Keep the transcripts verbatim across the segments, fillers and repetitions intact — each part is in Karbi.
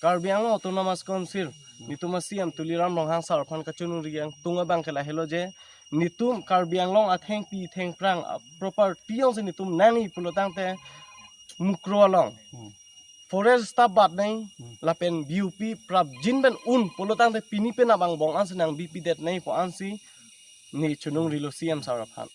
Karbi Anglong Autonomous Council, netum a-C M Tuliram Ronghang sir aphan kachiningri angtung abang ke lahelo je, netum Karbi Anglong athengpi thengphrang, a, property jongsi netum nangji pulo tangte Mukro along. Hmm. Forest staff bat nangji, Hmm. lapen B O P prapjin pen un pulo tangte pini pen abang bong ansi nangbipidet nangji pu ansi ne chiningrilo C M sir aphan.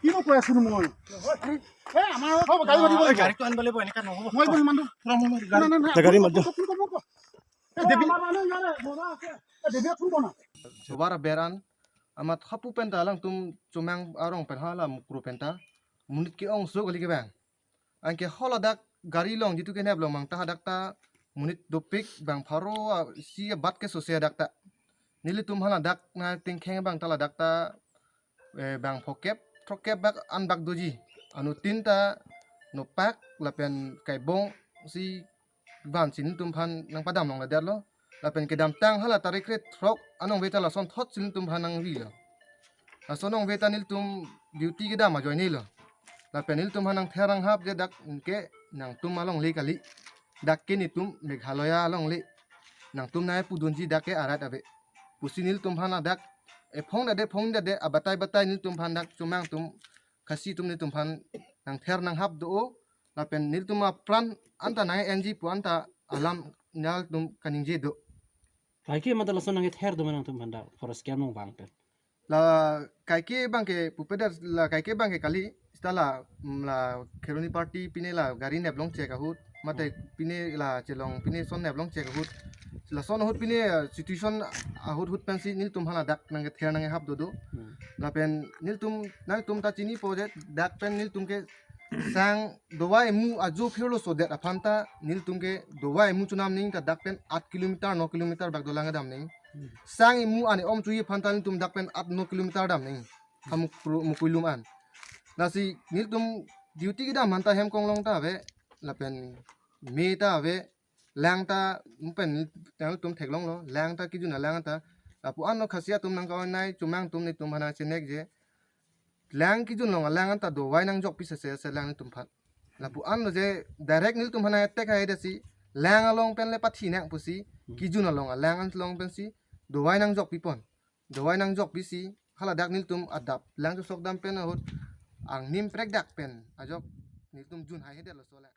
কিনো কৈ আছো মই? এ, আমাৰ গাড়ী মাতিব এই লাগিব। গাড়ীটো আনিব লাগিব, এনেকা নহ'ব। মই কৈ মাতো। ফুৰা মই মাতো। নাই, নাই, নাই। গাড়ী মাতো। ফোন কৰ, ফোন কৰ। এ, দেৱী। এ, দেৱী, ফোন কৰ না। Sobar aberan amat hapu penta alangtum chomang arong pen hala Mukro penta monit ke-ong so kali kevang. Anke haladak gari along jitu kenep along mangta hadak ta monit dopik bang pharo a-, isi abat ke sose hadak ta. Nelitum haladak nangtingkheng bang ta ladak ta, eh, bang phokep, throkkep bak an bak doji. Anuttin ta nopak lapen kaibong si vansi nelitum aphan nangpadam longledetlo. Lapen kedamtang hala tarik krethrok anong veta lason thotsi nelitum aphan nangrilo. Lason anong veta nelitum duty kedam ajoinelo. Lapen nelitum aphan nangther nanghap je dak ke nangtum alongle kali. Dak ke netum Meghalaya alongle. Nangtum nangpudunji dak ke arat ave pusi nelitum aphan dak ephong dade, phong dade, abatai batai nelitum aphan dak chomang atum, Khasi atum nelitum aphan nangther nanghap do-o, lapen nelitum apran anta nang-enji pu anta alam nelitum kaningje do. Kaike mata lason nangther do ma nangtum aphan dak forest camp along vang pen? La kaike bang ke pupedet, la kaike bang ke kali, seta la, mm, la Kheroni party pine la gari nep longchek ahut, mate pine la chelong pine son nep longchek ahut. Lason ahut pine, eh, situation ahut ahut pensi nelitum aphan ladak nangther nanghap dodo. Hmm. Lapen nelitum, nangtum ta chinipo je dak pen nelitum ke sang dovai emu ajo phirlo sodet aphan ta nelitum ke dovai emu chonam nangji ta dak pen aat kilometer, no kilometer bak dolang kedam nangji. Hmm. Sang emu an-e om chuji aphan ta nelitum dak pen aat no kilometer dam nangji. Ha Mukro, Mukroilum an. Lasi nelitum duty kedam aphan ta hem konglong ta ave, lapen me ta ave, lang ta, pen nelitum theklonglo, lang ta kejun alang ta. Lapu anlo Khasi atum nangka-oi nai, chomang atum nelitum aphan nangchenek je, lang kejun along alang anta dovai nangjokpi sese se lang nelitum aphan. Lapu anlo je direct nelitum aphan attack hai dasi, lang along pen le pathi nang pusi, kejun along alang along pensi dovai nangjokpipon. Dovai nangjokpisi, haladak nelitum adap lang chosok dam pen ahut, angnim prekdak pen ajok nelitum jun haihedetlo so lang.